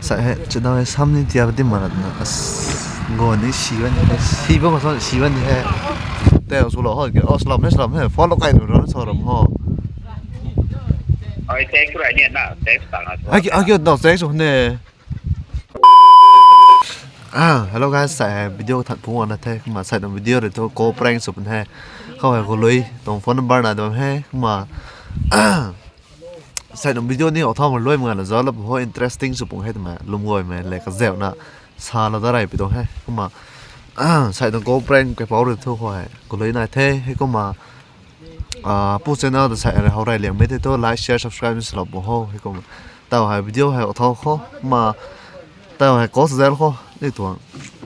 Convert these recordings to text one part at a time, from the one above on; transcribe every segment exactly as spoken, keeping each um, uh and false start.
Sa he, chidang he, sam ni tia bati manat na. As, go ni si bani he, si bam sa si bani he. Te, sula ho, ke, oh, salam he, salam he. Follow kai nu ram, sa ram ho. Ai, thanks, right, ni na, thanks, tang, ah, Aki, aki, no, thanks, ne. Ah, hello guys, sa he, video that phung na the, kuma sa dong video re to, ko prank sup he. Khou he, ko lui, tong phone number na dong he, kuma. Sa dong video ni, o thau lui mga na zala, ho interesting sup he, tama, lum goi me, le ka zeu na, sa la da rai pi dong he, kuma. Sa dong ko prank ke pau re to, ho he, ko lui na the, he kuma. Ah, pu channel ta sa re hau rai liang mei the to like, share, subscribe ni salou pu ho, he kum. Tau hei video hei o thau kho, ma tau hei ko sa zel kho, ni tuang.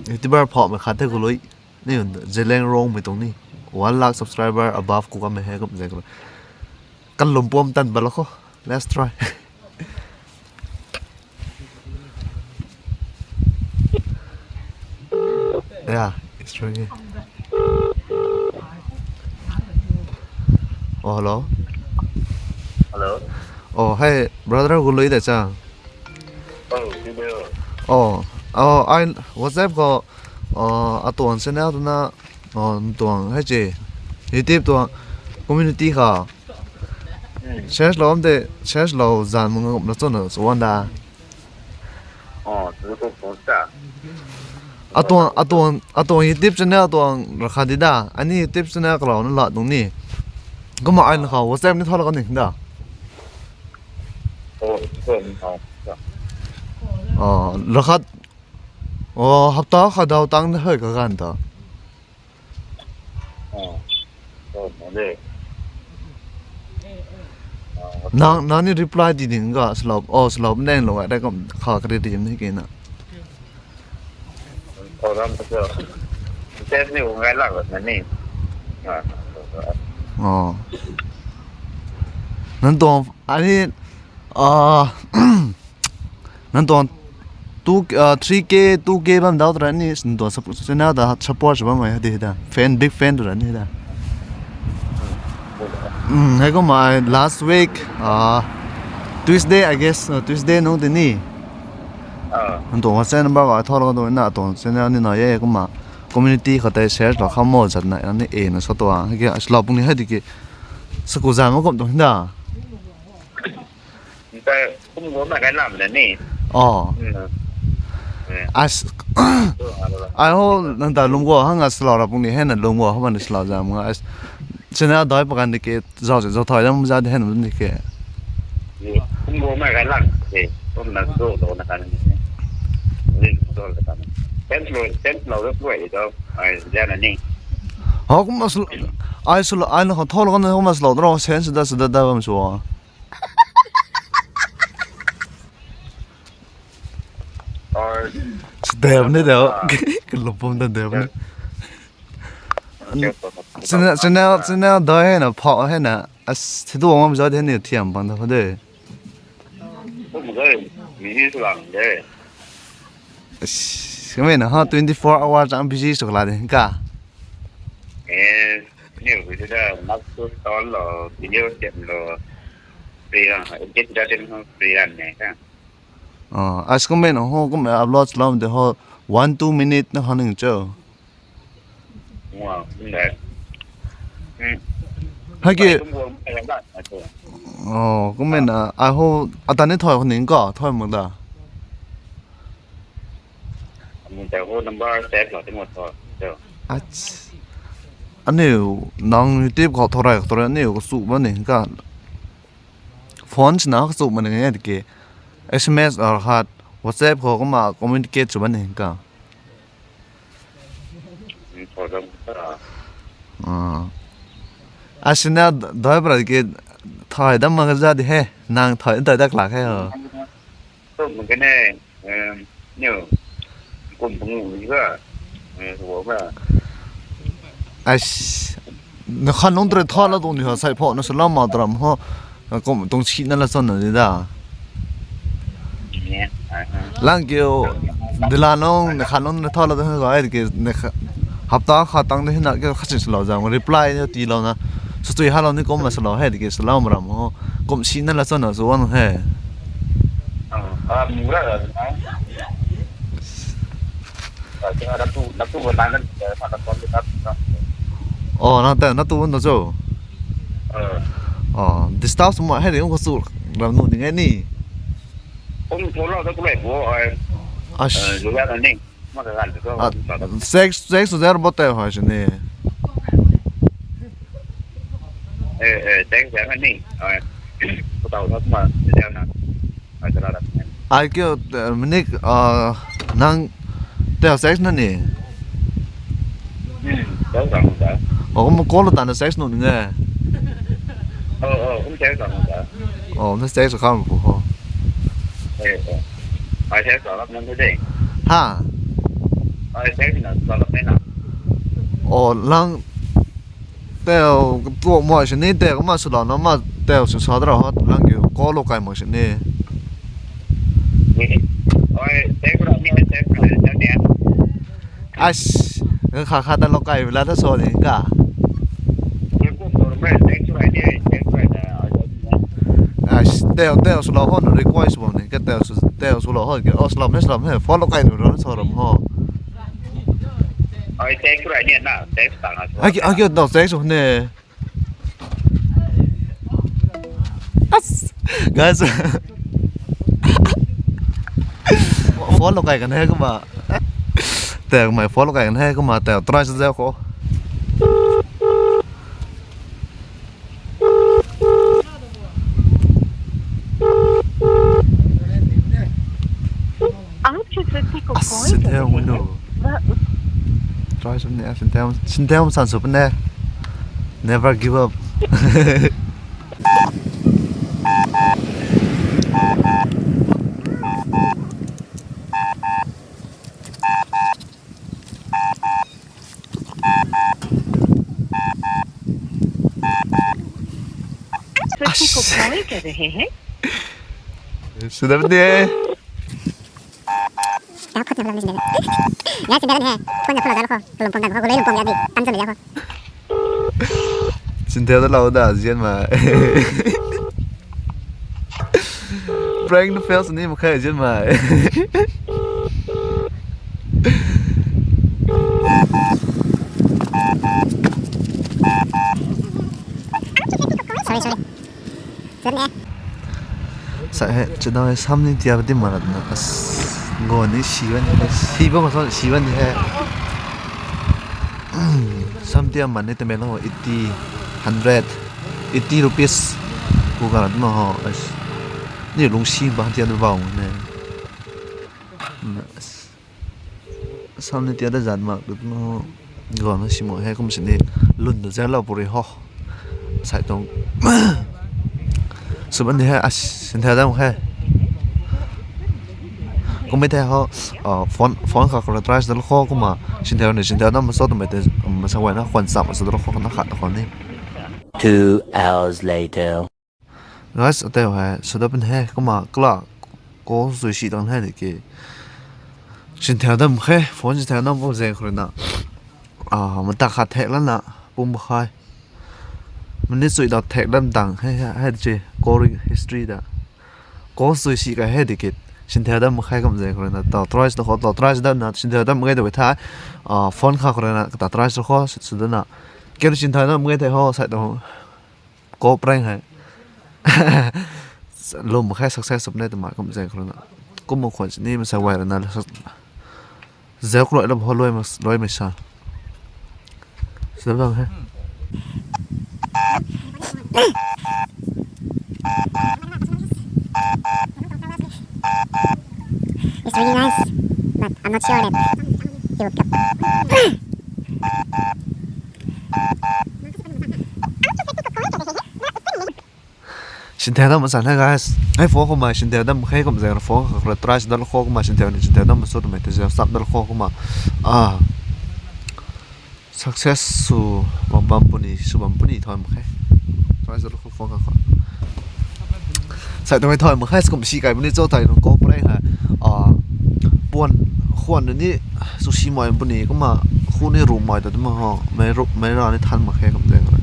YouTuber phau mei khat the ko lui. Ni Zeliangrong mei tuang ni. One lakh subscriber above ku kam mei he kum zek. Kan lum puam tan bala kho. Let's try. Yeah, it's ringing. Oh, hello. Hello. Oh, hey, brother, gu lui de cha. Oh, video. Oh, oh, I WhatsApp ko, uh, atuang channel tu na, oh, tuang, hey che, YouTube tuang community kha. Hmm. Search lou am de, search lou zan mung na chon na so wan da. Oh, tu tu post ta. Atuang, atuang, atuang YouTube channel atuang rakha di da. Ani YouTube channel kalau na la dung ni. Kuma ai na kha WhatsApp ni thola ka ni da. Oh, so ni kha. Oh, rakhat. Oh, hapta kha dau tang na hoi ka gan ta. Oh, oh, mode. Nang, nang ni reply di ding ga, slope, oh, slope neng lo, ai da kam kha kari di ni ke na. Program ko. Test ni ungai lak na ni. Ah. Oh. Nang tuang, ani, ah, nang tuang two, ah, three K, two K bam dau tra ni, nang tuang sup-, channel ta support sw bam mai di da. Fan, big fan tu ra ni da. Hmm, hei kum ai last week, ah, Tuesday, I guess, uh, Tuesday nung tini. Ah. Nang tuang WhatsApp number ga thau lou tu na tuang channel ni na ye kumna community khat tei share lou kham mo zat na ni e na sa tuang. Hei ke, as lou pung ni hei di ke. Sa ku zan ma kum tuang da. Nta kum go ma kai lam na ni. Oh. Hmm. Eh. As, ai ho, nang ta lum go hang as lou ra pung ni hei na lum go hang ni sa lou zam nga. As, channel doi pakan di ke, zau se, zau thoi dam za di hei na di ke. Kum go ma kai lam, eh, kum na zo lo na kan ni. Ni zo lo kan. Sense lo, sense lo lo kuai do. Ai, ja na ni. Ho, kum as, ai su, ai na ho thau lou kan, kum as lou ro, sense da, da, da, bam su. Or Dev ni dev. Kalupum da dev ni. Channel, channel, channel doi hei na, phau hei na. As, thidu ngam zat hei ni thiam bang da de. Kum zai, mi ni su lang de. As, kami na ha, twenty four hour chang busy su kala de ka. Eh, ni video da, mak su ton lo, video siam lo. Free ran, edit da din ho, free ran ne ka. Ah, as kum ben ho, kum upload lou de ho, one, two minute na haning cho. Wow, kum de. Hmm. Hei ke. Pai kum wo, pai ram da, pai kum. Oh, kum ben, ah, ai ho, atan ni thoi ho ning ka, thoi mak da. Amu tei ho number save lou ting wat tho. Ach. Aniu nang YouTube khou thorai, thorai aniu khou su bam ni ka. Phone sina khou su bam ni nge tiki. S M S or hat WhatsApp khou kumna communicate su bam ni ka. Hmm, thorai ta. Ah. Asina doi pra ke thai dam ma ka za di he. Nang thai doi dak lak he ho. Kum kane, em, niu, kum pangu ni ga, eh, wo ma. Ais, na khan nung tre tha la dung ni ho, sai pho na salam ma tram ho, kum tung si na la chon na di da. Ni, ah, ah. Lang kiu, dila nung, na khan nung na tha la dung ho, ai ki, na kha, hapta kha tang de na, kiu kha sin sa lou zang, reply ni ti lou na, sa tui ha lou ni kum ma sa lou he, di ki salam ram ho, kum si na la chon na su wan he. Ah. Ah, mura na. Ah, kena na tu, na tu ba na na, na tu ba na tu. Oh, nang ta na tu na cho. Eh. Oh, disturb suma hai de ko su ram nu ding ni. Kum tholo da kulai bo, ai. Ash. Eh, lu ya na ni. Ma ka gan ko. Ah, sex, sex su zero bo te hai sini. Eh, eh, thanks, ya ni. Ai. Ko tau na kuma, ya na. Ai, tara da. Ai kyo, eh, minik, ah, nang teo sex na ni? Hmm, teo sex na da. Oh, kum call ta na sex nu ni nge. Oh, oh, kum sex na da. Oh, na sex ka pu ho. Eh, eh. Ai, sex na na de. Ha? Ai, sex na na na. Oh, lang teo tuak mai sini, teo ma swlou na ma teo sw sa dra ho, lang kiu call lo kai mai sini. Oi, thank you, ni, thank you, ni. As, nga kha kha ta lo kai la ta so ni ka. Ni kum lo mai, thank you, ni, thank you, ni. As, teo, teo swlou ho, request bo ni, ka teo sw, teo swlou ho, ke, oh, swlou ni, swlou ni, phone lo kai nu ro, so ram ho. Oi, thank you, ni, na, thanks, ta na. Aki, aki, no, thanks, ni. As, guys. Phone lo kai kan he kumna. Teo mai phone lo kai kan he kumna, teo try sa zau ko. आप जिस व्यक्ति को कॉल कर रहे हैं, वह उस Try sw ni, Singthaeng, Singthaeng san sw pune. Never give up. व्यक्ति को कॉल कर रहे हैं। Sw dam de. Tau khut na phulou ni Singthaeng. Ya Singthaeng ni he. Phone na phulou da lo kho. Kalum pum da kho. Kalei lum pum ya di. Tam cham ya kho. Singthaeng da lo da zian ma. Prank na fail sini mak khe zian ma. Sorry, sorry. Sa he, chidang he sam ni tia di marat na, as, go ni si wan ni, si ba ma sa si wan ni he. Sam tia man ni te me lo, eighty, hundred, eighty rupees. Ku ka na ho, as. Ni lung si ba tia du bau ne. As. Sam ni tia da zat mak kut no. Go na simo he kum sini lun da zat lo puri ho. Sai tong. Sw bam ni he, as, Singthaeng dam he. Kum e the ho, ah, phone, phone kha khou try sw da lo kho kumna, Singthaeng ni, Singthaeng dam ma so tu me te, ma sa wai na khwan sam sw da lo kho na khat kho ni. Two hours later. Guys, ateu hei sw dat pun he, kumna kala call sw si tang he de ki. Singthaeng dam khe, phone Singthaeng dam bo zeng khou rui na. Ah, mata khat thek lana, pum bakhai. Minute sui da thek dam tang he, he, he, che, call history da. Call sw si ka he de ki. Singthaeng dam khe kum zeng khou rui na. Tau try sw da kho, tau try sw da na, Singthaeng dam khe de wei tha. Ah, phone kha khou rui na, kata try sw kho, sw da na. Keu Singthaeng dam khe the ho, sai tong. Ko prank hei. Lum khe success sw pune twmei kum zeng khou rui na. Kum ma khwan sini ma sa wai rui na. Zeu kruai lam ho luai ma, luai ma sa. Sw lam he. It's really nice, but I'm not sure that he will come. Singthaeng dam san he, guys. Hei phone khou mai Singthaeng dam khe kum zeng phone kha khou try sw da lo kho kumna Singthaeng ni Singthaeng dam sw twmei te zeu sap da lo kho kumna. Ah. Success sw bam bam puni, sw bam puni thon mak khe. Try sw da lo kho phone kha khou. Sai twmei thon mak khe, kum si kai puni cho thai nung ko prank hei. Ah, puan, khwan ni sw si mai puni, kumna khu ni rum mai ta twmei ho, mei ru, mei ra ni than mak khe kum zeng khou rui.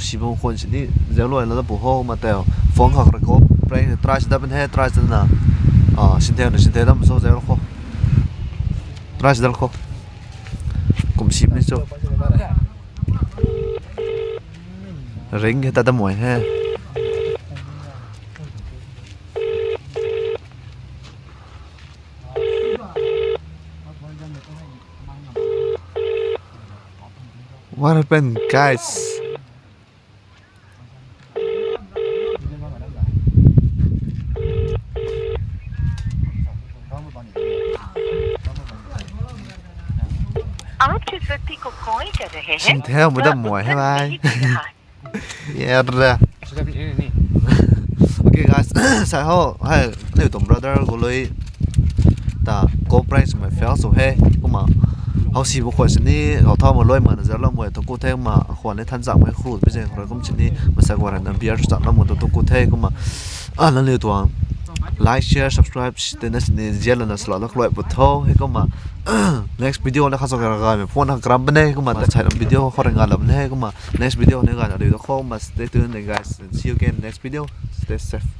Si bam khwan sini, zeu luai la da pu ho, ma teu, phone kha khou rui ko. Prank try si dat bam the, try si dat na. Ah, sinthe na sinthe dam so zero kho. Try si dat kho. Kum si ni so. Ring he ta dam mui he. What happened, guys? आप जिस व्यक्ति को कॉल कर रहे हैं, Sinthe mui dam mui he, bhai. Yara. Okay, guys, sai ho, hai, aniu tuang brother gu lui ta co prank swmei fail sw he, kumna hou si bu khwan sini, hou thau ma lui ma na zar lam mui tu ku the kumna, khwan ni than zak mei khu bi zeng khou kum sini, masa khwan na beer chap lam mui tu tu ku the kumna, a, nangniw tuang like, share, subscribe, tena sini zian lana sala lak lui pu tho he kumna, next video na kha so ka ga mei phone na kram bane kumna, ta chai lam video khou ring ga lam he kumna, next video na ga na ri do khou ma, stay tuned, guys, and see you again next video. Stay safe.